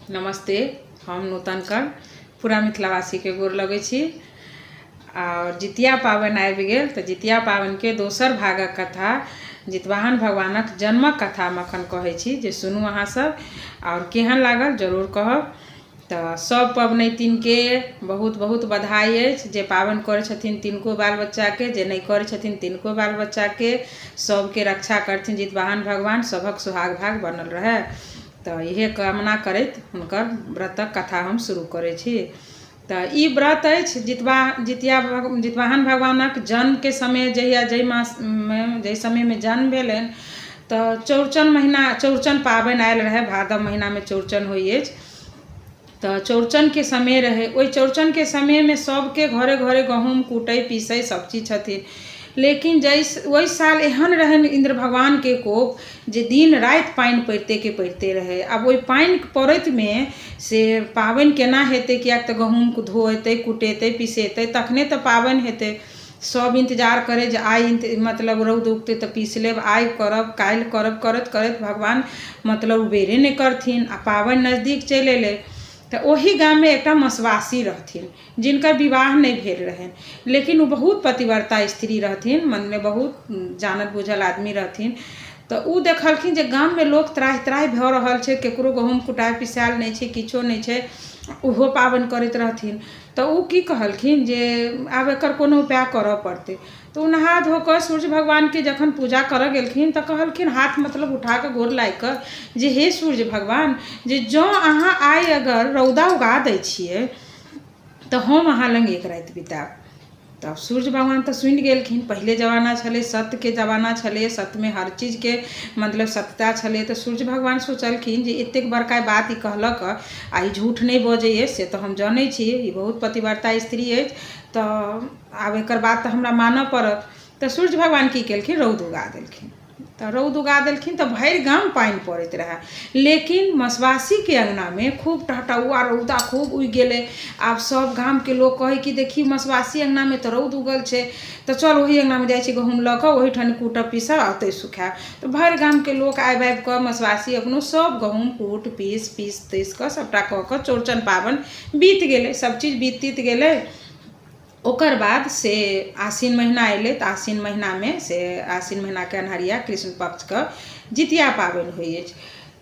नमस्ते, हम नूतन कर पूरा मिथिलावासीके गोर लगै छी। आओर जितिया पाबनि आबि गेल तऽ जितिया पाबनिके दोसर भागक कथा, जितवाहन भगवानक जन्मक कथा हम एखन कहै छी जे सुनू अहाँसभ आओर केहन लागल जरूर कहब। तऽ सभ पबनैतिनके बहुत बहुत बधाइ अछि, जे पाबनि करै छथिन तिनको बाल बच्चाके, जे नहि करै छथिन तिनको बाल बच्चाके, सभके रक्षा करथिन जितवाहन भगवान, सभक सोहाग भाग बनल रहै। तऽ इएह कामना करैत हुनकर व्रतक कथा हम शुरू करै छी। तऽ ई व्रत अछि जितवा जितिया जितवाहन भगवानक जन्मके समय, जहिया जाहि मासमे जाहि समयमे जन्म भेलनि तऽ चौरचन महिना, चौरचन पाबनि आयल रहै। भादव महिनामे चौरचन होइ अछि, तऽ चौरचनके समय रहै। ओहि चौरचनके समयमे सभके घरे घरे गहूँम कूटै पीसै सभ चीज छथिन, लेकिन जाहि ओहि साल एहन रहनि इन्द्र भगवानके कोप जे दिन राति पानि पड़ितेके पड़िते रहै। आब ओहि पानि पड़ैतमे से पाबनि केना हेतै? किएक तऽ गहूँम धोएतै, कुटेतै, पिसेतै, तखने तऽ पाबनि हेतै। सभ इन्तजार करै जे आइ मतलब रौद उगतै तऽ पीस लेब, आइ करब, काल्हि करब, करैत करैत भगवान मतलब उबेरे नहि करथिन आ पाबनि नजदीक चलि अयलै। तऽ ओही गाममे एकटा मसवासी रहथिन जिनकर विवाह नहि भेल रहनि, लेकिन ओ बहुत पतिव्रता स्त्री रहथिन, मने बहुत जानल बूझल आदमी रहथिन। तऽ ओ देखलखिन जे गाममे लोक त्राहि त्राहि भऽ रहल छै, ककरो गहूँम कुटायल पिसायल नहि छै, किछो नहि छै, ओहो पाबनि करैत रहथिन। तऽ ओ की कहलखिन जे आब एकर कोनो उपाय करऽ पड़तै। तऽ ओ नहा धो कऽ सूर्य भगवानके जखन पूजा करऽ गेलखिन तऽ कहलखिन, हाथ मतलब उठा कऽ गोर लागि कऽ जे हे सूर्य भगवान, जे जँ अहाँ आइ अगर रौदा उगा दै छियै तऽ हम अहाँ लग एक राति बितायब। तब सूर्य भगवान तऽ सुनि गेलखिन। पहिले जमाना छलै, सत्यके जमाना छलै, सत्यमे हर चीजके मतलब सत्यता छलै। तऽ सूर्य भगवान सोचलखिन जे एतेक बड़का बात ई कहलक आ ई झूठ नहि बजै अछि से तऽ हम जनै छी, ई बहुत पतिव्रता स्त्री अछि, तऽ आब एकर बात तऽ हमरा मानऽ पड़त। तऽ सूर्य भगवान की केलखिन? रौद उगा देलखिन। तऽ रौद उगा देलखिन तऽ भरि गाम पानि पड़ैत रहए, लेकिन मसवासीके अङ्गनामे खूब टहटौआ रौदा खूब उगि गेलै। आब सभ गामके लोक कहै कि देखी, मसवासी अङ्गनामे तऽ रौद उगल छै, तऽ चल ओही अङ्गनामे जाइ छी गहूँम लऽ कऽ, ओहीठाम कूटब पीसब आ ओतहि सुखायब। तऽ भरि गामके लोक आबि आबि कऽ मसवासी अपनो सभ गहूँम कूट पीस पीस तीस कऽ सभटा कऽ कऽ चौरचन पाबनि बीत गेलै। सभचीज बीत तीत गेलै। ओकर बाद से आसिन महिना अयलै, तऽ आसिन महिनामे से आसिन महिनाके अन्हरिया कृष्ण पक्षके जितिया पाबनि होइ अछि।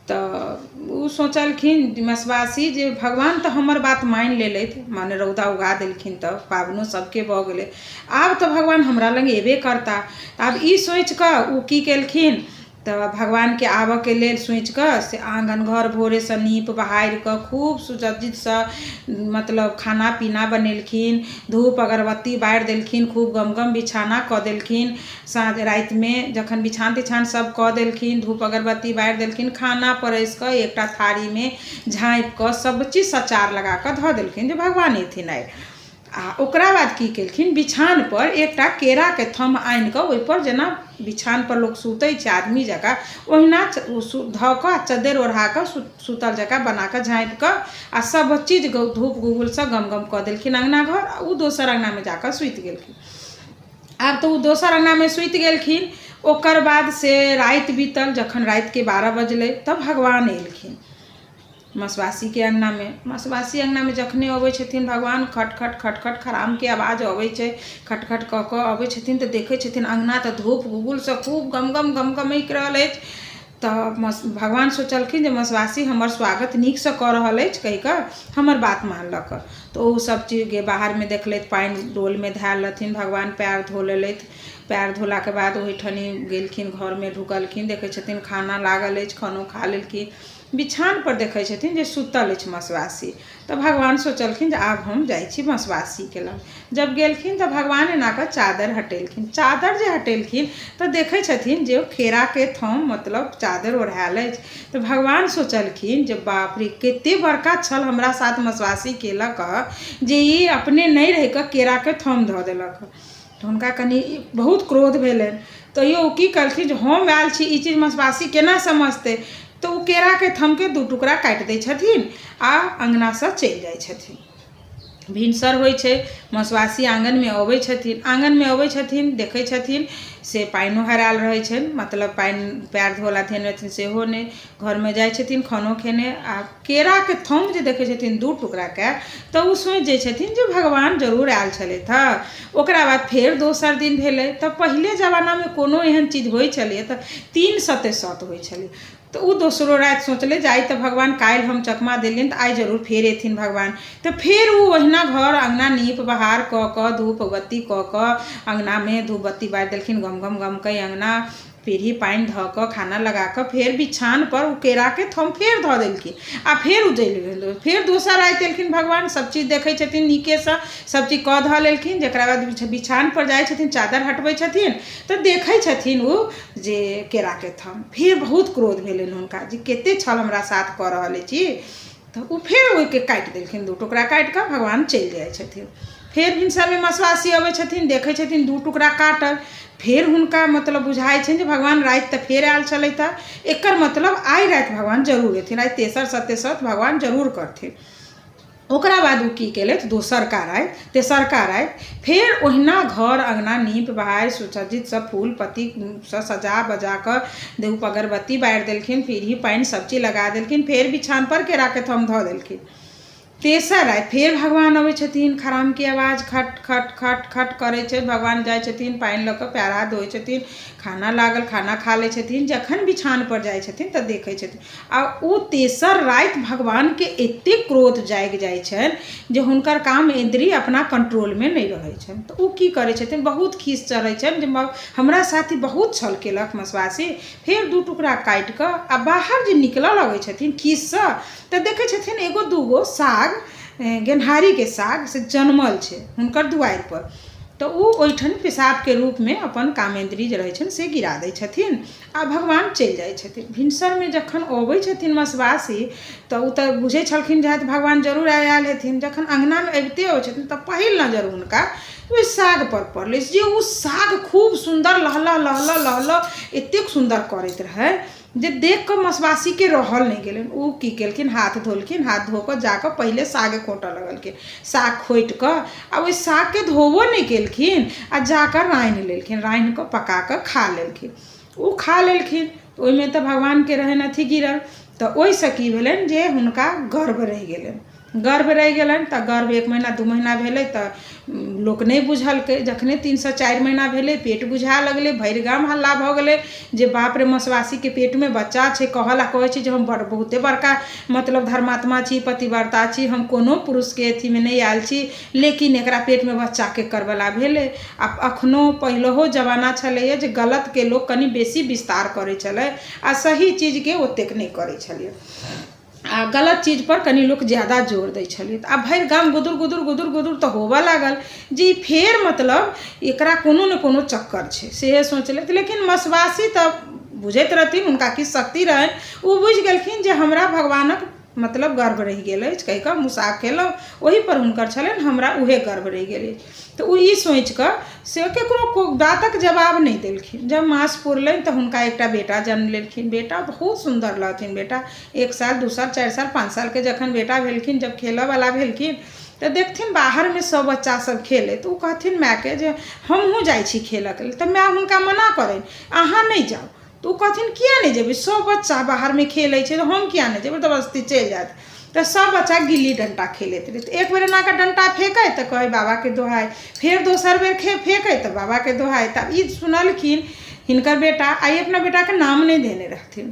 तऽ ओ सोचलखिन मसवासी जे भगवान तऽ हमर बात मानि लेलथि, माने रौदा उगा देलखिन, तऽ पाबनो सभके भऽ गेलै, आब तऽ भगवान हमरा लग अयबे करता। आब ई सोचि कऽ ओ की केलखिन? तऽ भगवानके आबऽके लेल सोचि कऽ से आङ्गन घर भोरेसँ नीप बहारि कऽ खूब सुसज्जितसँ मतलब खाना पीना बनेलखिन, धूप अगरबत्ती बारि देलखिन, खूब गम गम बिछाना कऽ देलखिन। साँझ रातिमे जखन बिछान तिछान सब कऽ देलखिन, धूप अगरबत्ती बारि देलखिन, खाना परसि कऽ एकटा थारीमे झाँपि कऽ सब चीज सचार लगा कऽ धऽ देलखिन जे भगवान एथिन आइ। आ ओकरा बाद की केलखिन? बिछानपर एकटा केराके थम्ह आनि कऽ ओहिपर, जेना बिछानपर लोक सुतै छै आदमी जकाँ, ओहिना ओ धऽ कऽ आ चद्दरि ओढ़ा कऽ सुतल जकाँ बना कऽ झाँपि कऽ आ सभ चीज धूप गुगुलसँ गम गम कऽ देलखिन अङ्गना घर आ ओ दोसर अङ्गनामे जा कऽ सुति गेलखिन। आब तऽ ओ दोसर अङ्गनामे सुति गेलखिन। ओकर बाद से राति बीतल। जखन रातिके 12 बजलै तब भगवान एलखिन मसवासीके अङ्गनामे। मसवासी अङ्गनामे जखने अबै छथिन भगवान, खट खट खट खट खरामके आवाज अबै छै, खट खट कऽ कऽ अबै छथिन तऽ देखै छथिन अङ्गना तऽ धूप गुगुलसँ खूब गम गम गम गमकि रहल अछि। तऽ भगवान सोचलखिन जे मसवासी हमर स्वागत नीकसँ कऽ रहल अछि कहि कऽ हमर बात मानलक। तऽ ओ सब चीजके बाहरमे देखलथि, पानि डोलमे धयल रहथिन, भगवान पयर धो लेलथि। पयर धोलाके बाद ओहिठनी गेलखिन, घरमे ढुकलखिन, देखै छथिन खाना लागल अछि, खानो खा लेलखिन। बिछानपर देखै छथिन जे सुतल अछि मसवासी। तऽ भगवान सोचलखिन जे आब हम जाइ छी मसवासीके लग। जब गेलखिन तऽ भगवान एना कऽ चादरि हटेलखिन। चादरि जे हटेलखिन तऽ देखै छथिन जे केराके थम मतलब चादरि ओढ़ायल अछि। तऽ भगवान सोचलखिन जे बाप रे, कते बड़का छल हमरा साथ मसवासी केलक जे ई अपने नहि रहि कऽ केराके थम धऽ देलक। तऽ हुनका कनि बहुत क्रोध भेलनि। तैयो ओ की कहलखिन जे हम आयल छी, ई चीज मसवासी केना समझतै? तऽ ओ केराके थमके दू टुकड़ा काटि दै छथिन आ अङ्गनासँ चलि जाइ छथिन। भिनसर होइ छै, मसवासी आङ्गनमे अबै छथिन। आङ्गनमे अबै छथिन, देखै छथिन से पानिओ हरायल रहै छनि, मतलब पानि पयर धोला धेने रहथिन सेहो नहि। घरमे जाइ छथिन खानो खेने आ केराके थम्ब जे देखै छथिन 2 टुकड़ाके, तऽ ओ सोचि जाइ छथिन जे भगवान जरूर आयल छलथि हँ। ओकरा बाद फेर दोसर दिन भेलै, तऽ पहिले जमानामे कोनो एहन चीज होइ छलै तऽ 3 सते सत होइ छलै। तऽ ओ दोसरो राति सोचलै जे आइ तऽ भगवान काल्हि हम चकमा देलियनि तऽ आइ जरूर फेर एथिन भगवान। तऽ फेर ओ ओहिना घर अङ्गना नीप बहार कऽ कऽ धूप बत्ती कऽ कऽ अङ्गनामे धूप बत्ती बारि देलखिन, गम गम गमकै अङ्गना, पीढ़ी पानि धऽ कऽ खाना लगा कऽ फेर बिछानपर ओ केराके थम फेर धऽ देलखिन आ फेर ओ जलि गेल। फेर दोसर राति एलखिन भगवान, सब चीज देखै छथिन नीकेसँ, सब चीज कऽ धऽ लेलखिन। जकरा बाद बिछानपर जाइ छथिन, चादर हटबै छथिन तऽ देखै छथिन ओ जे केराके थम। फेर बहुत क्रोध भेलनि हुनका जे कते छल हमरा साथ कऽ रहल अछि। तऽ ओ फेर ओहिके काटि देलखिन, 2 टुकड़ा काटि कऽ भगवान चलि जाइ छथिन। फेर भिनसरमे मसवासी अबै छथिन, देखै छथिन 2 टुकड़ा काटल। फेर हुनका मतलब बुझाइ छनि जे भगवान राति तऽ फेर आयल छलथि हँ, एकर मतलब आइ राति भगवान जरूर एथिन, आइ तेसर सते सत भगवान जरूर करथिन। ओकरा बाद ओ की केलथि, दोसरका राति तेसरका राति फेर ओहिना घर अङ्गना नीप बहारि सुसज्जित सब फूल पत्तीसँ सजा बजा कऽ धूप अगरबत्ती बारि देलखिन, पीढ़ी पानि सब चीज लगा देलखिन, फेर बिछानपर केराके थम धऽ देलखिन। तेसर राति फेर भगवान अबै छथिन, खरामके आवाज खट खट खट खट करै छै। भगवान जाइ छथिन, पानि लऽ कऽ पैर हाथ धोइ छथिन, खाना लागल, खाना खा लै छथिन। जखन बिछानपर जाइ छथिन तऽ देखै छथिन आ ओ तेसर राति भगवानके एतेक क्रोध जागि जाइ छनि जे हुनकर काम इन्द्रिय अपना कंट्रोलमे नहि रहै छनि। तऽ ओ की करै छथिन, बहुत खीस चढ़ै छनि जे हमरा साथी बहुत छल केलक मसवासी। फेर 2 टुकड़ा काटि कऽ आ बाहर जे निकलऽ लगै छथिन खीससँ, तऽ देखै छथिन एगो दूगो साग, गेन्हारीके साग से जनमल छै हुनकर दुआरिपर। तऽ ओ ओहिठाम पेशाबके रूपमे अपन कामेन्द्री जे रहै छनि से गिरा दै छथिन आ भगवान चलि जाइ छथिन। भिनसरमे जखन अबै छथिन मसवासी तऽ ओ तऽ बुझै छलखिन जे भगवान जरूर आयल हेथिन। जखन अङ्गनामे अबिते अबै छथिन तऽ पहिल नजर हुनका ओहि सागपर पड़लै जे ओ साग खूब सुन्दर लहलह लहलह लहलह एतेक सुन्दर करैत रहै जे देख कऽ मसवासीके रहल नहि गेलनि। ओ की केलखिन, हाथ धोलखिन, हाथ धो कऽ जाकऽ पहिले साग खोँटऽ लगलखिन। साग खोँटि कऽ आ ओहि सागके धोबो नहि केलखिन आ जाकऽ रान्हि लेलखिन, रान्हि कऽ पका कऽ खा लेलखिन। ओ खा लेलखिन तऽ ओहिमे तऽ भगवानके रहनि अथी गिरल, तऽ ओहिसँ की भेलनि जे हुनका गर्भ रहि गेलनि। गर्भ रहि गेलनि तऽ गर्भ 1 महीना 2 महीना भेलै तऽ लोक नहि बुझलकै। जखने 3 से 4 महीना भेलै पेट बुझाए लगलै, भरि गाम हल्ला भऽ गेलै जे बाप रे मसवासीके पेटमे बच्चा छै। कहऽ ला कहै छै जे हम बड़ बहुते बड़का मतलब धर्मात्मा छी, पतिव्रता छी, हम कोनो पुरुषके अथीमे नहि आयल छी, लेकिन एकरा पेटमे बच्चाके करबला भेलै। आ अखनो पहिलहो जमाना छलैए जे गलतके लोक कनि बेसी विस्तार करै छलै आ सही चीजके ओतेक नहि करै छलै आ गलत चीजपर कनि लोक ज्यादा जोर दै छलै। तऽ आब भरि गाम गुदुर गुदुर गुदुर गुदुर तऽ होबऽ लागल जे ई फेर मतलब एकरा कोनो ने कोनो चक्कर छै, सेहे सोचलथि। लेकिन मसवासी तऽ बुझैत रहथिन, हुनका किछु शक्ति रहनि, ओ बुझि गेलखिन जे हमरा भगवानक मतलब गर्भ रहि गेल अछि कहि कऽ हम साग खेलहुँ, ओहिपर हुनकर छलनि हमरा उहे गर्भ रहि गेल अछि। तऽ ओ ई सोचि कऽ से ककरो बातक जवाब नहि देलखिन। जब मास पुरलनि तऽ हुनका एकटा बेटा जन्म लेलखिन। बेटा बहुत सुन्दर रहथिन। बेटा 1 साल 2 साल 4 साल 5 सालके जखन बेटा भेलखिन, जब खेलऽवला भेलखिन तऽ देखथिन बाहरमे सब बच्चा सब खेलैत। ओ कहथिन मायके जे हमहूँ जाइ छी खेलऽके लेल। तऽ माय हुनका मना करनि, अहाँ नहि जाउ। तऽ ओ कहथिन किया नहि जेबै, सब बच्चा बाहरमे खेलै छै तऽ हम किया नहि जेबै, जबरदस्ती चलि जाथि। तऽ सब बच्चा गिल्ली डण्टा खेलैत रहै। तऽ एक बेर एनाकऽ डण्टा फेकै तऽ कहै बाबाके दोहाइ, फेर दोसर बेर फेकै तऽ बाबाके दोहाइ। तऽ ई सुनलखिन हिनकर बेटा, आइ अपना बेटाके नाम नहि देने रहथिन,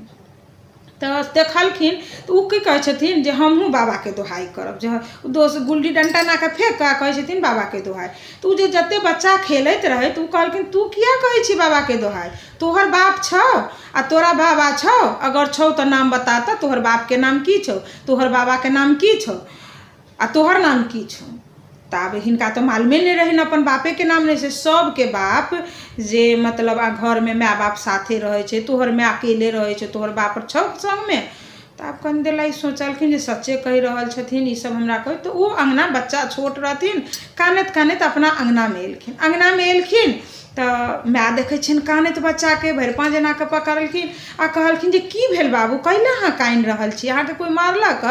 तऽ देखलखिन तऽ ओ की कहै छथिन जे हमहूँ बाबाके दोहाइ करब। जे दोस गुल्ली डण्टा एनाकऽ फेक कऽ कहै छथिन बाबाके दोहाइ। तऽ ओ जे जतेक बच्चा खेलैत रहै तऽ ओ कहलखिन तू किया कहै छी बाबाके दोहाइ, तोहर बाप छौ आ तोरा बाबा छौ, अगर छौ तऽ नाम बता तऽ तोहर बापके नाम की छौ, तोहर बाबाके नाम की छौ आ तोहर नाम की छौ। तऽ आब हिनका तऽ मालूमे नहि रहनि अपन बापेके नाम नहि छै। सबके बाप जे मतलब आ घरमे माय बाप साथे रहै छै, तोहर माय अकेले रहै छै, तोहर बाप छौ सङ्गमे। तऽ आब कनि देर ला ई सोचलखिन जे सच्चे कहि रहल छथिन ई सब हमरा कहि। तऽ ओ अङ्गना बच्चा छोट रहथिन, कानैत कानैत अपना अङ्गनामे एलखिन। अङ्गनामे एलखिन तऽ माय देखै छनि कानैत बच्चाके, भरि पाँज एना कऽ पकड़लखिन आ कहलखिन जे की भेल बाबू, कैला अहाँ कानि रहल छी, अहाँके कोइ मारलक?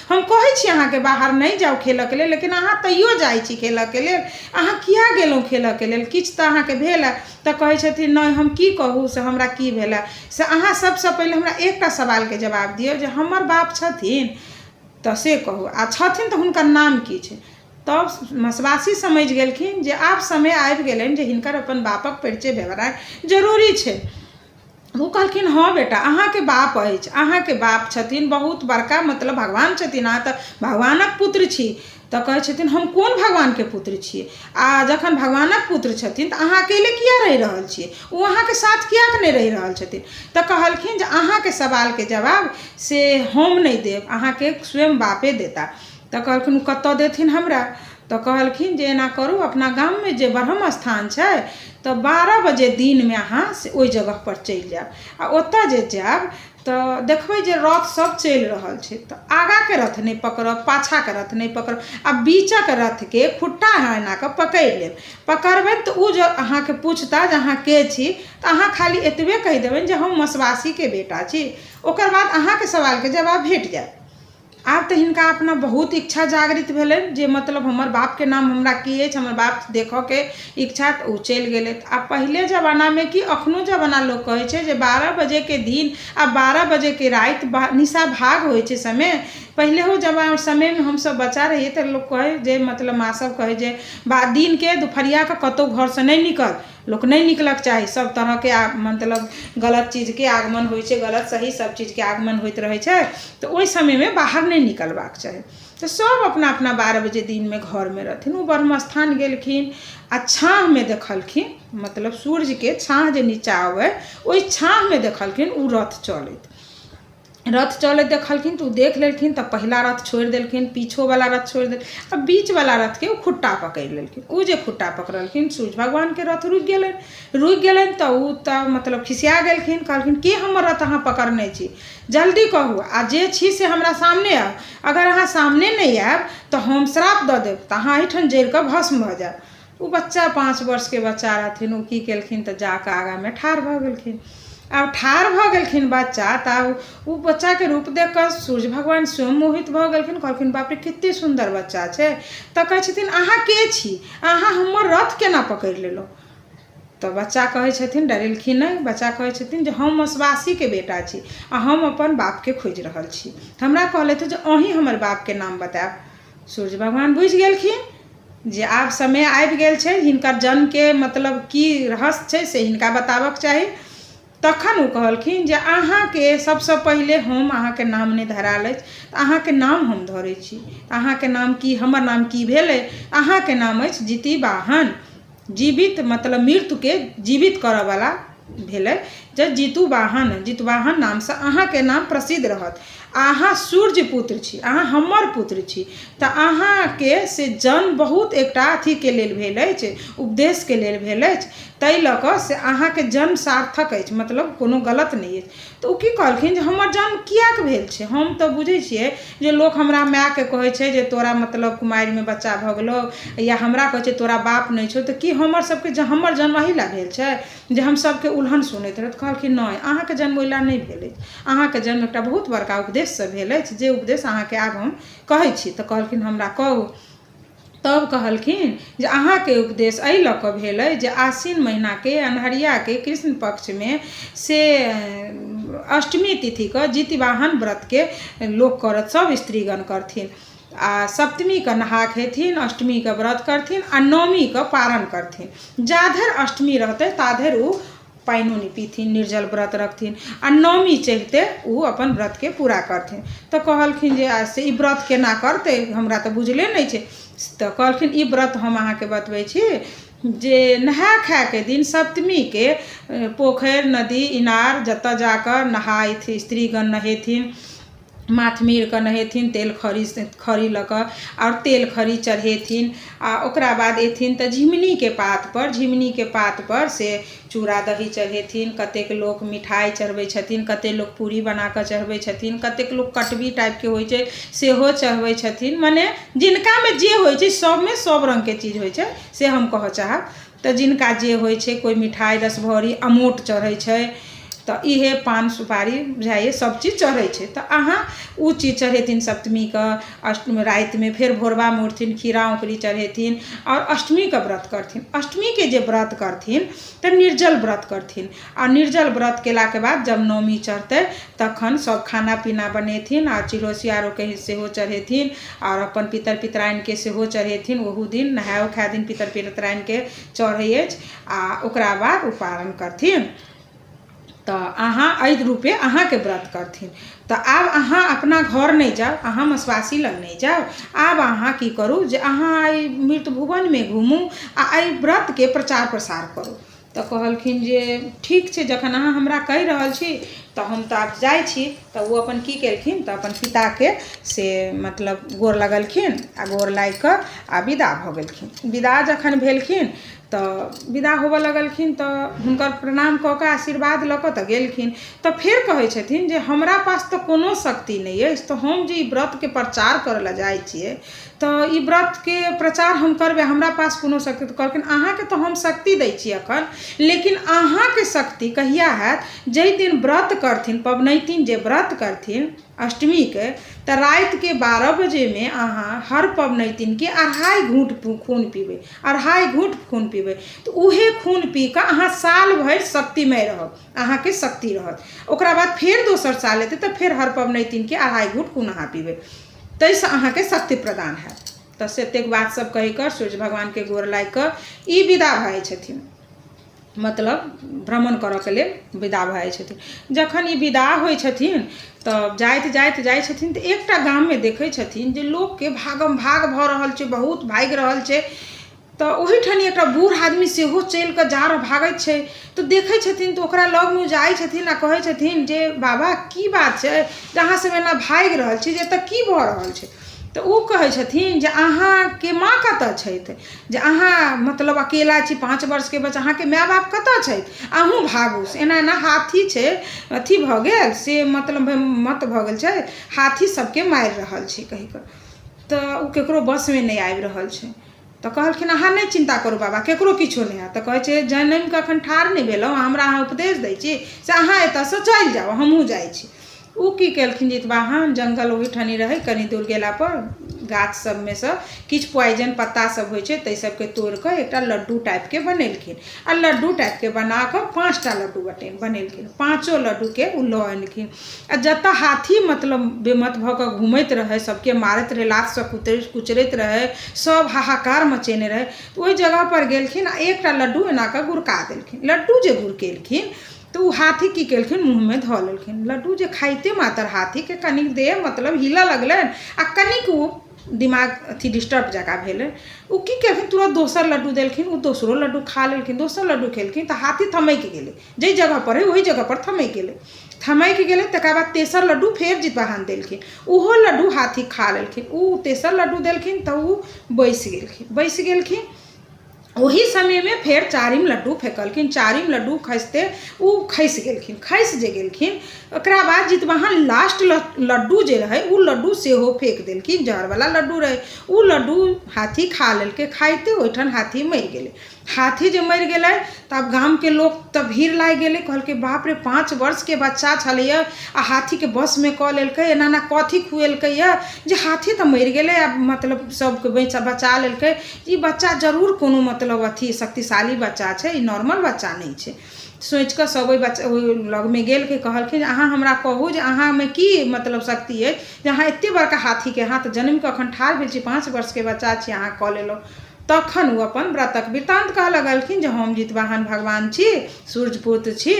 हम कहै छी अहाँके बाहर नहि जाउ खेलऽके लेल, लेकिन अहाँ तैयो जाइ छी खेलऽके लेल, अहाँ किया गेलहुँ खेलऽके लेल, किछु तऽ अहाँके भेल हँ। तऽ कहै छथिन नहि हम की कहू से हमरा की भेल हँ से अहाँ सबसँ पहिले हमरा एकटा सवालके जवाब दिअ जे हमर बाप छथिन तऽ से कहू, आ छथिन तऽ हुनकर नाम की छै। तब मसवासी समझि गेलखिन जे आब समय आबि गेलनि जे हिनकर अपन बापक परिचय भेनाइ जरूरी छै। ओ कहलखिन हँ बेटा अहाँके बाप अछि, अहाँके बाप छथिन बहुत बड़का मतलब भगवान छथिन, अहाँ तऽ भगवानक पुत्र छी। तऽ कहै छथिन हम कोन भगवानके पुत्र छियै, आ जखन भगवानक पुत्र छथिन तऽ अहाँ अकेले किया रहि रहल छियै, ओ अहाँके साथ किएक नहि रहि रहल छथिन। तऽ कहलखिन जे अहाँके सवालके जवाब से हम नहि देब, अहाँके स्वयं बापे देता। तऽ कहलखिन ओ कतऽ देथिन हमरा। तऽ कहलखिन जे एना करू अपना गाममे जे ब्रह्म स्थान छै तऽ 12 बजे दिनमे अहाँ से ओहि जगहपर चलि जायब, आ ओतऽ जे जायब तऽ देखबै जे रथ सब चलि रहल छै, तऽ आगाँके रथ नहि पकड़ब, पाछाँके रथ नहि पकड़ब, आ बीचक रथके खुट्टा अहाँ एना कऽ पकड़ि लेब। पकड़बै तऽ ओ जे अहाँके पुछता जे अहाँ के छी, तऽ अहाँ खाली एतबे कहि देबनि जे हम मसवासीके बेटा छी। ओकर बाद अहाँके सवालके जवाब भेट जायत। आब तऽ हिनका अपना बहुत इच्छा जागृत भेलनि जे मतलब हमर बापके नाम हमरा की अछि, हमर बाप देखऽके इच्छा, तऽ ओ चलि गेलथि। आ पहिले जमानामे कि अखनो जमाना लोक कहै छै जे 12 बजेके दिन आ 12 बजेके राति निशा भाग होइ छै समय। पहिलेहो समयमे हमसभ बच्चा रहियै तऽ लोक कहै जे मतलब माँ सब कहै जे दिनके दुपहरियाके कतहु घरसँ नहि निकल, लोक नहि निकलऽके चाही, सब तरहके मतलब गलत चीजके आगमन होइ छै, गलत सही सब चीजके आगमन होइत रहै छै, तऽ ओहि समयमे बाहर नहि निकलबाक चाही। तऽ सब अपना अपना 12 बजे दिनमे घरमे रहथिन। ओ ब्रह्म स्थान गेलखिन आ छाँहमे देखलखिन, मतलब सूर्यके छाँह जे नीचा अबै ओहि छाँहमे देखलखिन ओ रथ चलैत, रथ चलैत देखलखिन तऽ ओ देख लेलखिन। तऽ पहिला रथ छोड़ि देलखिन, पीछोवला रथ छोड़ि देलखिन, आ बीचवला रथके ओ खुट्टा पकड़ि लेलखिन। ओ जे खुट्टा पकड़लखिन सूर्य भगवानके रथ रुकि गेलनि। रुकि गेलनि तऽ ओ तऽ मतलब खिसिया गेलखिन, कहलखिन के हमर रथ अहाँ पकड़ने छी, जल्दी कहू, आ जे छी से हमरा सामने आउ, अगर अहाँ सामने नहि आयब तऽ हम श्राप दऽ देब, तऽ अहाँ एहिठाम जरिकऽ भस्म भऽ जायब। ओ बच्चा 5 वर्षके बच्चा रहथिन, ओ की केलखिन तऽ जाकऽ आगाँमे ठाढ़ भऽ गेलखिन। आब ठाढ़ भऽ गेलखिन बच्चा, तऽ आब ओ बच्चाके रूप देख कऽ सूर्य भगवान स्वयं मोहित भऽ गेलखिन। कहलखिन बाप रे कते सुन्दर बच्चा छै। तऽ कहै छथिन अहाँ के छी, अहाँ हमर रथ केना पकड़ि लेलहुँ। तऽ बच्चा कहै छथिन, डरेलखिन नहि, बच्चा कहै छथिन जे हम मसवासीके बेटा छी आ हम अपन बापके खोजि रहल छी, हमरा कहलथि जे अहीँ हमर बापके नाम बतायब। सूर्य भगवान बुझि गेलखिन जे आब समय आबि गेल छै, हिनकर जन्मके मतलब की रहस्य छै से हिनका बताबऽके चाही। तखन ओ कहलखिन जे अहाँके सबसँ पहिले हम अहाँके नाम नहि धरायल अछि, तऽ अहाँके नाम हम धरै छी, अहाँके नाम की, हमर नाम की भेलै, अहाँके नाम अछि जितिवाहन, जीवित मतलब मृत्युके जीवित करऽवला भेलै जे जितुवाहन, जितवाहन नामसँ अहाँके नाम प्रसिद्ध रहत। अहाँ सूर्य पुत्र छी, अहाँ हमर पुत्र छी, तऽ अहाँके से जन्म बहुत एकटा अथीके लेल भेल अछि, उपदेशके लेल भेल अछि, ताहि लऽ कऽ से अहाँके जन्म सार्थक अछि, मतलब कोनो गलत नहि अछि। तऽ ओ की कहलखिन जे हमर जन्म किएक भेल छै, हम तऽ बुझै छियै जे लोक हमरा मायके कहै छै जे तोरा मतलब कुमारिमे बच्चा भऽ गेलौ, या हमरा कहै छै तोरा बाप नहि छौ, तऽ की हमर सबके हमर जन्म एहि लए भेल छै जे हम सबके उलहन सुनैत रहै। तऽ कहलखिन नहि, अहाँके जन्म ओहि लए नहि भेल अछि, अहाँके जन्म एकटा बहुत बड़का उपदेशसँ भेल अछि, जे उपदेश अहाँके आब हम कहै छी। तऽ कहलखिन हमरा कहू। तब कहलखिन जे अहाँके उपदेश एहि लऽ कऽ भेल अछि जे आश्विन महिनाके अन्हरियाके कृष्ण पक्षमे से अष्टमी तिथिके जितवाहन व्रतके लोक करत, सब स्त्रीगण करथिन, आ सप्तमीके नहा खेथिन, अष्टमीके व्रत करथिन आ नवमीके पारण करथिन। जाधरि अष्टमी रहतै ताधरि ओ पानिओ नहि पीथिन, निर्जल व्रत रखथिन, आ नवमी चढ़िते ओ अपन व्रतके पूरा करथिन। तऽ कहलखिन जे से ई व्रत केना करतै, हमरा तऽ बुझले नहि छै। तऽ कहलखिन ई व्रत हम अहाँके बतबै छी जे नहा खाके दिन सप्तमीके पोखरि नदी इनार जतऽ जाकऽ नहाथि स्त्रीगण, नहेथिन, माथ मीर कऽ नहेथिन, तेल खरी खरी लऽ कऽ आओर तेल खरी चढ़ेथिन, आ ओकरा बाद एथिन तऽ झिमनीके पातपर, झिमनीके पातपर से चूड़ा दही चढ़ेथिन। कतेक लोक मिठाइ चढ़बै छथिन, कतेक लोक पूरी बना कऽ चढ़बै छथिन, कतेक लोक कटबी टाइपके होइ छै सेहो चढ़बै छथिन। मने जिनकामे जे होइ छै, सबमे सब रङ्गके चीज होइ छै, से हम कहऽ चाहब। तऽ जिनका जे होइ छै, कोइ मिठाइ, रसभरी, अमोट चढ़ै छै, तऽ इहे पान सुपारी बुझाइए सब चीज चढ़ै छै। तऽ अहाँ ओ चीज चढ़ेथिन सप्तमीके। अष्टमी रातिमे फेर भोरबामे उठथिन, खीरा औंकुरी चढ़ेथिन आओर अष्टमीके व्रत करथिन। अष्टमीके जे व्रत करथिन तऽ निर्जल व्रत करथिन, आ निर्जल व्रत केलाके बाद जब नवमी चढ़तै तखन सब खाना पीना बनेथिन आ चिड़ो सियारोके सेहो चढ़ेथिन आओर अपन पितर पितराइनके सेहो चढ़ेथिन। ओहू दिन नहाओ खाए दिन पितर पितराइनके चढ़ै अछि आ ओकरा बाद ओ पारण करथिन। तऽ अहाँ एहि रूपे अहाँके व्रत करथिन। तऽ आब अहाँ अपना घर नहि जाउ, अहाँ मसवासी लग नहि जाउ। आब अहाँ की करू जे अहाँ एहि मृत भुवनमे घुमू आ एहि व्रतके प्रचार प्रसार करू। तऽ कहलखिन जे ठीक छै, जखन अहाँ हमरा कहि रहल छी तऽ हम तऽ आब जाइ छी। तऽ ओ अपन की केलखिन तऽ अपन पिताके से मतलब गोर लगलखिन आ गोर लागि कऽ आ विदा भऽ गेलखिन। विदा जखन भेलखिन तऽ विदा होबऽ लगलखिन तऽ हुनकर प्रणाम कऽ कऽ आशीर्वाद लऽ कऽ तऽ गेलखिन। तऽ फेर कहै छथिन जे हमरा पास तऽ कोनो शक्ति नहि अछि, तऽ हम जे ई व्रतके प्रचार करै लए जाइ छियै तऽ ई व्रतके प्रचार हम करबै, हमरा पास कोनो शक्ति? तऽ कहलखिन, अहाँके तऽ हम शक्ति दै छी एखन, लेकिन अहाँके शक्ति कहिया हैत? जाहि दिन व्रत करथिन पबनैतिन, जे व्रत करथिन अष्टमीके, तऽ रातिके 12 बजेमे अहाँ हर पबनैतिनके अढ़ाइ घूँट खून पीबै, अढ़ाइ घूँट खून पीबै, तऽ उहे खून पी कऽ अहाँ साल भरि शक्तिमय रहब, अहाँके शक्ति रहत। ओकरा बाद फेर दोसर साल एतै तऽ फेर हर पबनैतिनके अढ़ाइ घूँट खून अहाँ पीबै, ताहिसँ अहाँके शक्ति प्रदान हैत। तऽ से एतेक बात सब कहि कऽ सूर्य भगवानके गोर लागि कऽ ई विदा भऽ जाइ छथिन, मतलब भ्रमण करऽके लेल विदा भऽ जाइ छथिन। जखन ई विदा होइ छथिन तऽ जाइत जाइत जाइ छथिन तऽ एकटा गाममे देखै छथिन जे लोकके भागम भाग भऽ रहल छै, बहुत भागि रहल छै। तऽ ओहिठाम एकटा बूढ़ आदमी सेहो चलि कऽ जा भागैत छै। तऽ देखै छथिन तऽ ओकरा लगमे जाइ छथिन आ कहै छथिन जे बाबा, की बात छै जे अहाँ सब एना भागि रहल छी, जे एतऽ की भऽ रहल छै? तऽ ओ कहै छथिन जे अहाँके माँ कतऽ छथि, जे अहाँ मतलब अकेला छी, 5 वर्षके बच्चा, अहाँके माय बाप कतऽ छथि, अहूँ भागू, से एना एना हाथी छै, अथी भऽ गेल, से मतलब मत भऽ गेल छै, हाथी सबके मारि रहल छै कहि कऽ। तऽ ओ ककरो वशमे नहि आबि रहल छै। तऽ कहलखिन, अहाँ नहि चिन्ता करू बाबा, ककरो किछो नहि हैत। तऽ कहै छै, जनमि कऽ एखन ठाढ़ नहि भेलहुँ, हमरा अहाँ उपदेश दै छी? से अहाँ एतऽसँ चलि जाउ, हमहूँ जाइ छी। ओ की केलखिन जितवाहन, जङ्गल ओहिठनी रहै, कनि दूर गेलापर गाछ सबमे सँ किछु पॉइजन पत्ता सब होइ छै, ताहि सबके तोड़ि कऽ एकटा लड्डू टाइपके बनेलखिन आ लड्डू टाइपके बना कऽ पाँचटा लड्डू बनेलखिन। पाँचो लड्डूके ओ लऽ अनलखिन आ जतऽ हाथी मतलब बेमत भऽ कऽ घूमैत रहै, सबके मारैत रहै, लातसँ कुचरैत रहै, सब हाहाकार मचेने रहै, तऽ ओहि जगहपर गेलखिन आ एकटा लड्डू एना कऽ गुड़का देलखिन। लड्डू जे गुड़केलखिन तऽ ओ हाथी की केलखिन, मुँहमे धऽ लेलखिन। लड्डू जे खाइते मातर हाथीके कनिक देह मतलब हिलऽ लगलनि आ कनिक ओ दिमाग अथी डिस्टर्ब जकाँ भेलै। ओ की केलखिन, तुरन्त दोसर लड्डू देलखिन, ओ दोसरो लड्डू खा लेलखिन। दोसर लड्डू खेलखिन तऽ हाथी थमकि गेलै, जाहि जगहपर रहै ओहि जगहपर थमकि गेलै। थमकि गेलै तकर बाद तेसर लड्डू फेर जितवाहन देलखिन, ओहो लड्डू हाथी खा लेलखिन। ओ तेसर लड्डू देलखिन तऽ ओ बैसि गेलखिन। बैसि गेलखिन, ओही समयमे फेर चारिम लड्डू फेकलखिन। चारिम लड्डू खसिते ओ खसि गेलखिन। खसि जे गेलखिन, ओकरा बाद जितवाहन लास्ट लड्डू जे रहै, ओ लड्डू सेहो फेक देलखिन। जहरवला लड्डू रहै। ओ लड्डू हाथी खा लेलकै। खाइते ओहिठाम हाथी मरि गेलै। हाथी जे मरि गेलै तऽ आब गामके लोक तऽ भीड़ लागि गेलै। कहलकै, बाप रे, 5 वर्षके बच्चा छलैए आ हाथीके वशमे कऽ लेलकै, एना एना कथी खुएलकैए जे हाथी तऽ मरि गेलै आ मतलब सबके बचा लेलकै? ई बच्चा जरूर कोनो मतलब अथी शक्तिशाली बच्चा छै, ई नॉर्मल बच्चा नहि छै। सोचि कऽ सब ओहि बच्चा ओहि लगमे गेल के कहलखिन, अहाँ हमरा कहू जे अहाँमे की मतलब शक्ति अछि जे अहाँ एतेक बड़का हाथीके, अहाँ तऽ जनमि कऽ एखन ठाढ़ भेल छी, 5 वर्षके बच्चा छी, अहाँ कऽ लेलहुँ? तखन ओ अपन व्रतक वृत्तान्त कहऽ लगलखिन जे हम जितवाहन भगवान छी, सूर्यपुत्र छी,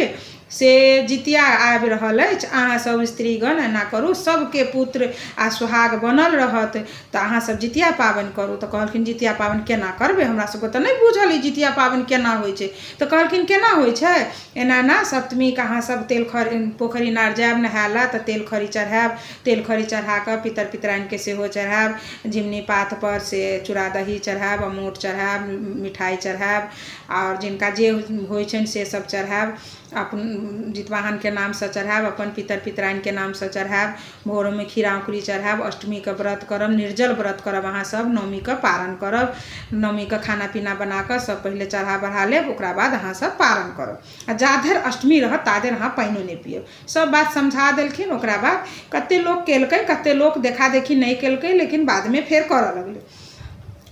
से जितिया आबि रहल अछि, अहाँसभ स्त्रीगण एना करू, सभके पुत्र आ सुहाग बनल रहत तऽ अहाँसभ जितिया पाबनि करू। तऽ कहलखिन, जितिया पाबनि केना करबै? हमरा सभके तऽ नहि बुझल ई जितिया पाबनि केना होइ छै। तऽ कहलखिन, केना होइ छै? एना एना सप्तमीके अहाँसभ तेल खरी पोखरि इनार जायब नहाय लए तऽ तेल खरी चढ़ायब। तेल खरी चढ़ा कऽ पितर पितराइनके सेहो चढ़ायब। झिमनी पातपर से चूड़ा दही चढ़ायब, अमोट चढ़ायब, मिठाइ चढ़ायब आओर जिनका जे होइ छनि से सब चढ़ायब। अपन जितवाहनके नामसँ चढ़ायब, अपन पितर पितराइनके नामसँ चढ़ायब। भोरमे खीरा औंकुरी चढ़ायब। अष्टमीके व्रत करब, निर्जल व्रत करब। अहाँ सब नवमीके पारण करब। नवमीके खाना पीना बनाकऽ सब पहिले चढ़ा बढ़ा लेब, ओकरा बाद अहाँ सब पारण करब। आ जाधरि अष्टमी रहत ताधरि अहाँ पानिओ नहि पियब। सब बात समझा देलखिन। ओकरा बाद कते लोक केलकै, कते लोक देखा देखी नहि केलकै, लेकिन बादमे फेर करऽ लगलै।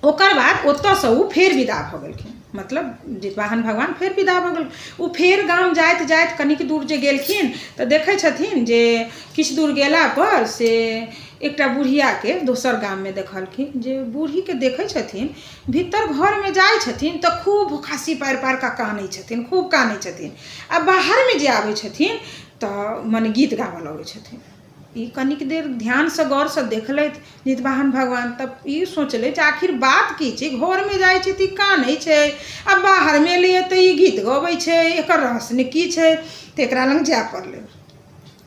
ओकर बाद ओतऽसँ ओ फेर विदा भऽ गेलखिन, मतलब जितवाहन भगवान फेर विदा भऽ गेल। ओ फेर गाम जाइत जाइत कनिक दूर जे गेलखिन तऽ देखै छथिन जे किछु दूर गेलापर से एकटा बुढ़ियाके दोसर गाममे देखलखिन। जे बूढ़ीके देखै छथिन, भीतर घरमे जाइ छथिन तऽ खूब भोकासी पारि पारि कऽ कानै छथिन, खूब कानै छथिन, आ बाहरमे जे आबै छथिन तऽ मने गीत गाबऽ लगै छथिन। ई कनिक देर ध्यानसँ गौरसँ देखलथि जितवाहन भगवान, तब ई सोचलथि जे आखिर बात की छै? घरमे जाइ छै तऽ ई कानै छै आ बाहरमे एलैए तऽ ई गीत गबै छै, एकर रहस्य की छै? तऽ एकरा लग जाय पड़लै।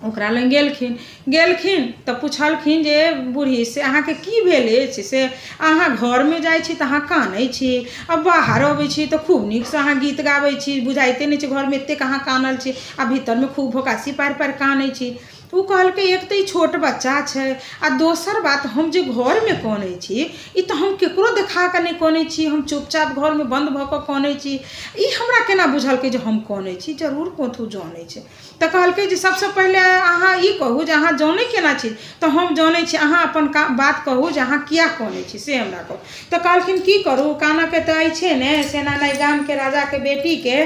ओकरा लग गेलखिन। गेलखिन तऽ पुछलखिन जे बूढ़ी, से अहाँके की भेल अछि से अहाँ घरमे जाइ छी तऽ अहाँ कानै छी आ बाहर अबै छी तऽ खूब नीकसँ अहाँ गीत गाबै छी? बुझाइते नहि छै, घरमे एतेक अहाँ कानल छी आ भीतरमे खूब भोकासी पारि पारि कानै छी। ओ कहलकै, एक तऽ ई छोट बच्चा छै आ दोसर बात, हम जे घरमे कनै छी ई तऽ हम ककरो देखा कऽ नहि कनै छी, हम चुपचाप घरमे बन्द भऽ कऽ कनै छी। ई हमरा केना बुझलकै जे हम कनै छी? जरूर कथु जनै छै। तऽ कहलकै जे सबसँ पहिले अहाँ ई कहू जे अहाँ जनै केना छी? तऽ हम जनै छी, अहाँ अपन बात कहू जे अहाँ किया कनै छी से हमरा कहू। तऽ कहलखिन, की करू, कानऽके तऽ अछि ने, से एना एना गामके राजाके बेटीके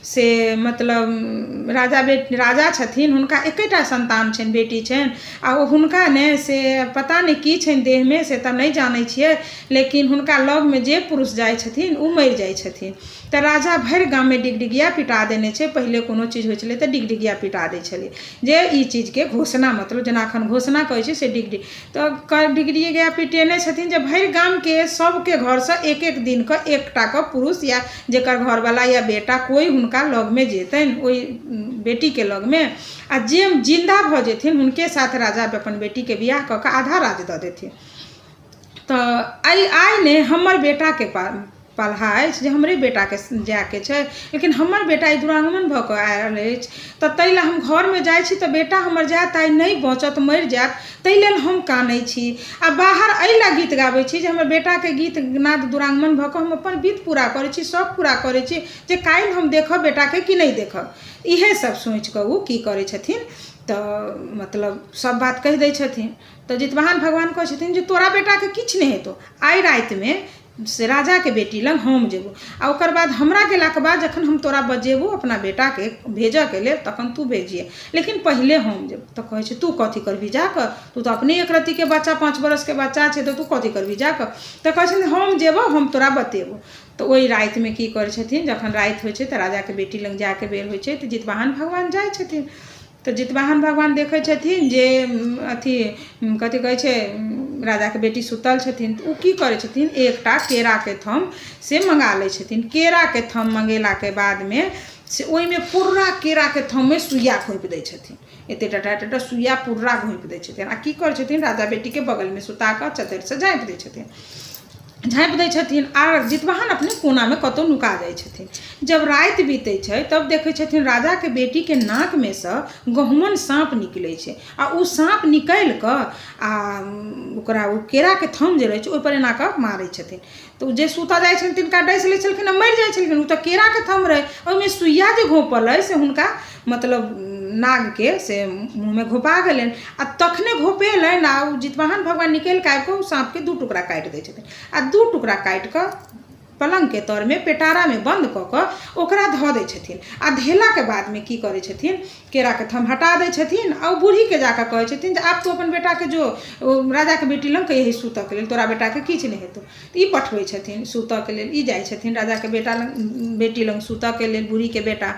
से मतलब राजा बे राजा छथिन, हुनका एकेटा सन्तान छनि, बेटी छनि, आ ओ हुनका ने से पता नहि की छनि देहमे, से तऽ नहि जानै छियै, लेकिन हुनका लगमे जे पुरुष जाइ छथिन ओ मरि जाइ छथिन। तऽ राजा भरि गाममे डिगडिगिया पिटा देने छै। पहिले कोनो चीज होइ छलै तऽ डिगडिगिया पिटा दै छलै जे ई चीजके घोषणा, मतलब जेना एखन घोषणा कहै छै से डिगडिग। तऽ डिगडिगिया पिटेने छथिन जे भरि गामके सबके घरसँ एक एक दिनके एकटाके पुरुष या जकर घरवला या बेटा कोइ हुनका लगमे जेतनि, ओहि बेटीके लगमे, आ जे जिन्दा भऽ जेथिन हुनके साथ राजा अपन बेटीके बियाह कऽ कऽ आधा राज दऽ देथिन। तऽ आइ आइ ने हमर बेटाके पलहा अछि जे हमरे बेटाके जायके छै, लेकिन हमर बेटा ई दुरागमन भऽ कऽ आयल अछि, तऽ ताहि लए हम घरमे जाइ छी तऽ बेटा हमर जायत आइ नहि बचत, मरि जायत, ताहि लेल हम कानै छी, आ बाहर एहि लए गीत गाबै छी जे हमर बेटाके गीत नाद दुरागमन भऽ कऽ हम अपन विध पूरा करै छी, शौक पूरा करै छी जे काल्हि हम देखब बेटाके कि नहि देखब। इएह सब सोचिकऽ ओ की करै छथिन तऽ मतलब सब बात कहि दै छथिन। तऽ जितवाहन भगवान कहै छथिन जे तोरा बेटाके किछु नहि हेतौ। आइ रातिमे से राजाके बेटी लग हम जेबौ, आ ओकर बाद हमरा गेलाके बाद जखन हम तोरा बजेबौ अपना बेटाके भेजऽके लेल, तखन तू भेजिहे, लेकिन पहिले हम जेबौ। तऽ कहै छै, तू कथी करबही जाकऽ? तू तऽ अपने एक रत्तीके बच्चा, 5 बरसके बच्चा छै, तऽ तू कथी करबही जाकऽ? तऽ कहै छथिन, हम जेबौ, हम तोरा बतेबौ। तऽ ओहि रातिमे की करै छथिन, जखन राति होइ छै तऽ राजाके बेटी लग जायके बेर होइ छै तऽ जितवाहन भगवान जाइ छथिन। तऽ जितवाहन भगवान देखै छथिन जे अथी कथी कहै छै, राजाके बेटी सुतल छथिन। तऽ ओ की करै छथिन, एकटा केराके थम से मङ्गा लै छथिन। केराके थम मङ्गेलाके बादमे से ओहिमे पूरा केराके थममे सुइया घोपि दै छथिन। एते टाटा टाटा सुइया पूरा घोपि दै छथिन। आ की करै छथिन, राजा बेटीके बगलमे सुता कऽ चद्दरिसँ झाँपि दै छथिन, झाँपि दै छथिन, आ जितवाहन अपने कोनामे कतहु नुका जाइ छथिन। जब राति बीतै छै तब देखै छथिन राजाके बेटीके नाकमे सँ गहुमन साँप निकलै छै, आ ओ साँप निकलि कऽ आ ओकरा ओ केराके थम जे रहै छै ओहिपर एना कऽ मारै छथिन। तऽ ओ जे सुतऽ जाइ छथिन तिनका डसि लै छलखिन आ मरि जाइ छलखिन। ओ तऽ केराके थम रहै, ओहिमे सुइया जे घोपल अइ से हुनका मतलब नागके से मुँहमे घोपा गेलनि। आ तखने घोपेलनि आ ओ जितवाहन भगवान निकलि कऽ आबि कऽ ओ साँपके दू टुकड़ा काटि दै छथिन, आ दू टुकड़ा काटि कऽ पलङ्गके तरमे पेटारामे बन्द कऽ कऽ ओकरा धऽ दै छथिन। आ धेलाके बादमे की करै छथिन, केराके थम हटा दै छथिन आ ओ बूढ़ीके जाकऽ कहै छथिन जे आब तू अपन बेटाके जो राजाके बेटी लग, कहिही सुतऽके लेल, तोरा बेटाके किछु नहि हेतौ। तऽ ई पठबै छथिन सुतऽके लेल। ई जाइ छथिन राजाके बेटा लग, बेटी लग सुतऽके लेल। बूढ़ीके बेटा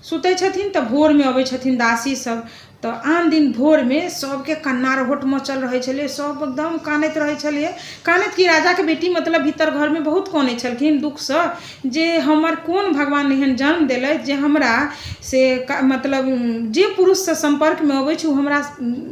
सुतै छथिन तऽ भोरमे अबै छथिन दासी सब। तऽ आन दिन भोरमे सभके कन्ना रहोट मचल रहै छलै, सभ एकदम कानैत रहै छलै। कानैत कि राजाके बेटी मतलब भीतर घरमे बहुत कनै छलखिन दुःखसँ जे हमर कोन भगवान एहन जन्म देलथि जे हमरा से मतलब जे पुरुषसँ सम्पर्कमे अबै छै ओ हमरा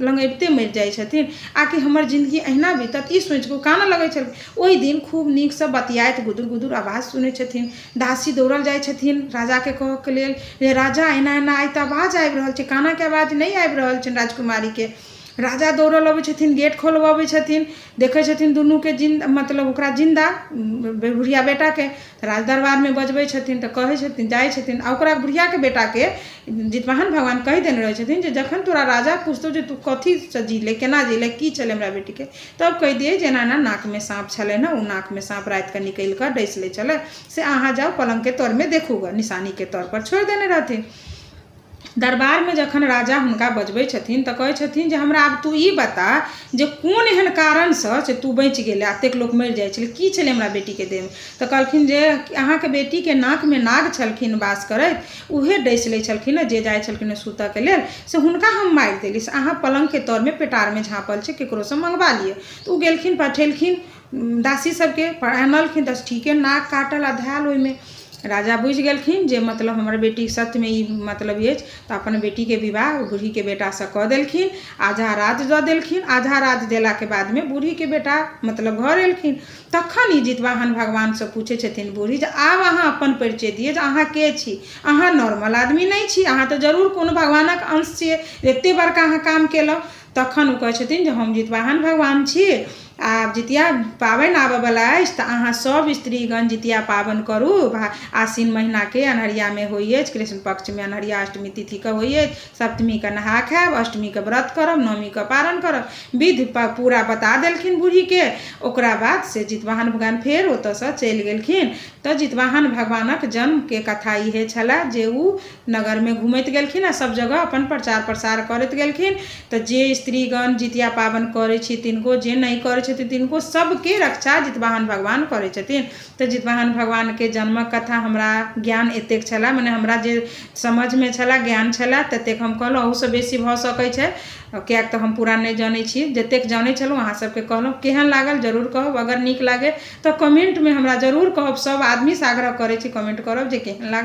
लग अबिते मरि जाइ छथिन, आकि हमर जिन्दगी अहिना बीतत, ई सोचिकऽ ओ कानऽ लगै छलखिन। ओहि दिन खूब नीकसँ बतियाइत गुदुर गुदुर आवाज सुनै छथिन। दासी दौड़ल जाइ छथिन राजाके कहऽके लेल जे राजा एना एना आइ तऽ आवाज आबि रहल छै, कानऽके आवाज नहि आबि रहल छनि राजकुमारीके। राजा दौड़ल अबै छथिन, गेट खोलबबै छथिन, देखै छथिन दुनूके जिन्दा, मतलब ओकरा जिन्दा बुढ़िया बेटाके। राज दरबारमे बजबै छथिन तऽ कहै छथिन, जाइ छथिन आ ओकरा बुढ़ियाके बेटाके जितवाहन भगवान कहि देने रहै छथिन जे जखन तोरा राजा पुछतौ जे तू कथीसँ जीले, केना जीले, की छलै हमरा बेटीके, तब कहि दियै जे एना एना नाकमे साँप छलै ने, ओ नाकमे साँप रातिके निकलि कऽ डसि लै छलै, से अहाँ जाउ पलङ्गके तरमे देखू गऽ, निशानीके तौर पर छोड़ि देने रहथिन। दरबारमे जखन राजा हुनका बजबै छथिन तऽ कहै छथिन जे हमरा आब तू ई बता जे कोन एहन कारणसँ से तू बचि गेलै, एतेक लोक मरि जाइ छलै, की छलै हमरा बेटीके देहमे? तऽ कहलखिन जे अहाँके बेटीके नाकमे नाग छलखिन वास करैत, उहे डसि लै छलखिन हँ, जे जाइ छलखिन हँ सुतऽके लेल से हुनका हम मारि देली, से अहाँ पलङ्गके तरमे पेटारमे झाँपल छै, ककरोसँ मङ्गबा लिअ। तऽ ओ गेलखिन, पठेलखिन दासी सबके, आनलखिन तऽ ठीके नाग काटल आ धयल ओहिमे। राजा बुझि गेलखिन जे मतलब हमर बेटी सत्यमे ई मतलब अछि, तऽ अपन बेटीके विवाह बूढ़ीके बेटासँ कऽ देलखिन, आधा राज दऽ देलखिन। आधा राज देलाके बादमे बूढ़ीके बेटा मतलब घर एलखिन। तखन ई जितवाहन भगवानसँ पूछै छथिन बूढ़ी जे आब अहाँ अपन परिचय दिअ जे अहाँ के छी, अहाँ नॉर्मल आदमी नहि छी, अहाँ तऽ जरूर कोनो भगवानक अंश छियै, एते बड़का अहाँ काम केलहुँ। तखन ओ कहै छथिन जे हम जितवाहन भगवान छी, आब जितिया पाबनि आबऽवला अछि, तऽ अहाँ सब स्त्रीगण जितिया पाबनि करू। आसिन महिनाके अन्हरियामे होइ अछि, कृष्ण पक्षमे अन्हरिया अष्टमी तिथिके होइ अछि, सप्तमीके नहा खायब, अष्टमीके व्रत करब, नवमीके पारण करब। विधि पूरा बता देलखिन बूढ़ीके। ओकरा बाद से जितवाहन भगवान फेर ओतऽसँ चलि गेलखिन। तऽ जितवाहन भगवानक जन्मके कथा इहे छलै जे ओ नगरमे घुमैत गेलखिन आ सब जगह अपन प्रचार प्रसार करैत गेलखिन। तऽ जे स्त्रीगण जितिया पाबनि करै छी तिनको, जे नहि करै छथिन तिनको, सबके रक्षा जितवाहन भगवान करै छथिन। तऽ जितवाहन भगवानके जन्मक कथा हमरा ज्ञान एतेक छलै, मने हमरा जे समझमे छलै, ज्ञान छलै, ततेक हम कहलहुँ। अहूसँ बेसी भऽ सकै छै, किएक तऽ हम पूरा नहि जनै छी। जतेक जनै छलहुँ अहाँ सबके कहलहुँ। केहन लागल जरूर कहब। अगर नीक लागै तऽ कमेन्टमे हमरा जरूर कहब। सब आदमीसँ आग्रह करै छी कमेन्ट करब जे केहन लागल।